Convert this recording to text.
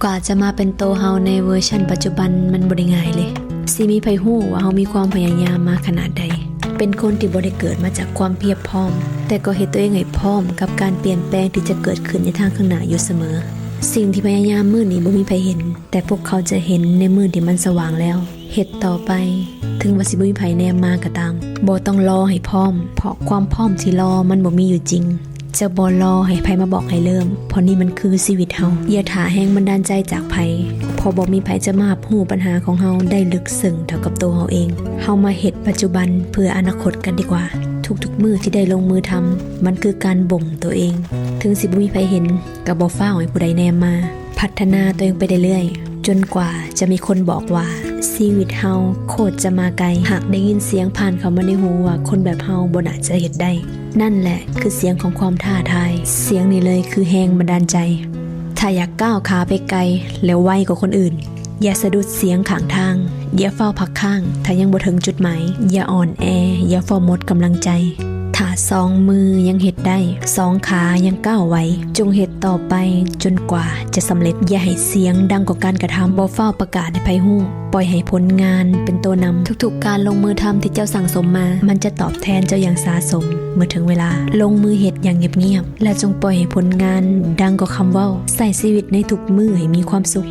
ກວ່າຈະມາເປັນໂຕເຮົາໃນເວີຊັນປັດຈຸບັນ ມັນບໍ່ໄດ້ງ່າຍເລີຍ. ຊິມີໃຜຮູ້ວ່າເຮົາມີຄວາມພະຍາຍາມມາຂະໜາດໃດ? ເປັນຄົນທີ່ບໍ່ໄດ້ເກີດມາຈາກຄວາມພຽບພ້ອມ, ແຕ່ກໍເຮັດຕົວເອງໃຫ້ພ້ອມກັບການປ່ຽນແປງທີ່ຈະເກີດຂຶ້ນໃນທາງຂ້າງໜ້າຢູ່ສະເໝີ. ສິ່ງທີ່ພະຍາຍາມມື້ນີ້ບໍ່ມີໃຜເຫັນ, ແຕ່ພວກເຂົາຈະເຫັນໃນມື້ທີ່ມັນສະຫວ່າງແລ້ວ. ເຮັດຕໍ່ໄປ, ເຖິງວ່າຊິບໍ່ມີໃຜແນມມາກໍຕາມ. ບໍ່ຕ້ອງລໍໃຫ້ພ້ອມ, ເພາະຄວາມພ້ອມທີ່ລໍມັນບໍ່ມີຢູ່ຈິງ. ຈະບໍ່ລໍໃຫ້ໃຜມາບອກໃຫ້ເລີ່ມ, ເພາະນີ້ມັນຄືຊີວິດເຮົາ. ຢ່າຖ້າແຮງບັນດານໃຈຈາກໃຜ, ເພາະບໍ່ມີໃຜຈະມາຮັບຮູ້ບັນຫາຂອງເຮົາໄດ້ເລິກເຊິ່ງເທົ່າກັບໂຕເຮົາເອງ. ເຮົາມາເຮັດປັດຈຸບັນເພື່ອອະນາຄົດກັນດີກວ່າ. ທຸກໆມື້ທີ່ໄດ້ລົງມືທຳ, ມັນຄືການບົ່ງໂຕເອງ. ເຖິງຊິບໍ່ມີໃຜເຫັນ, ກໍບໍ່ຟ້າວໃຫ້ຜູ້ໃດແນມມາ. ພັດທະນາຕົວເອງໄປເລື້ອຍໆ ຈົນກວ່າຈະມີຄົນບອກວ່າ ຊີວິດເຮົາໂຄດຈະມາໄກ. ຫາກໄດ້ຍິນສຽງຜ່ານເຂົ້າມາໃນຫູວ່າ ຄົນແບບເຮົາບໍ່ໜ້າຈະເຮັດໄດ້. ນັ້ນແຫຼະຄືສຽງຂອງຄວາມທ້າທາຍ. ສຽງນີ້ເລີຍຄືແຮງບັນດານໃຈ. ຖ້າຢາກກ້າວຂາໄປໄກ ແລະ ໄວກວ່າຄົນອື່ນ, ຢ່າສະດຸດສຽງຂ້າງທາງ. ຢ່າຟ້າວພັກຄ້າງ ຖ້າຍັງບໍ່ເຖິງຈຸດໝາຍ. ຢ່າອ່ອນແອ, ຢ່າຟ້າວໝົດກຳລັງໃຈ. ຖ້າສອງມືຍັງເຮັດໄດ້, ສອງຂາຍັງກ້າວໄຫວ, ຈົ່ງເຮັດຕໍ່ໄປຈົນກວ່າຈະສຳເລັດ. ຢ່າໃຫ້ສຽງດັງກວ່າການກະທຳ. ບໍ່ຟ້າວປະກາດໃຫ້ໃຜຮູ້. ປ່ອຍໃຫ້ຜົນງານເປັນຕົວນຳ. ທຸກໆການລົງມືທຳທີ່ເຈົ້າສັ່ງສົມມາ, ມັນຈະຕອບແທນເຈົ້າຢ່າງສາສົມເມື່ອເຖິງເວລາ. ລົງມືເຮັດຢ່າງງຽບໆ ແລະ ຈົ່ງປ່ອຍໃຫ້ຜົນງານດັງກວ່າຄຳເວົ້າ. ໃຊ້ຊີວິດໃນທຸກມື້ໃຫ້ມີຄວາມສຸກ.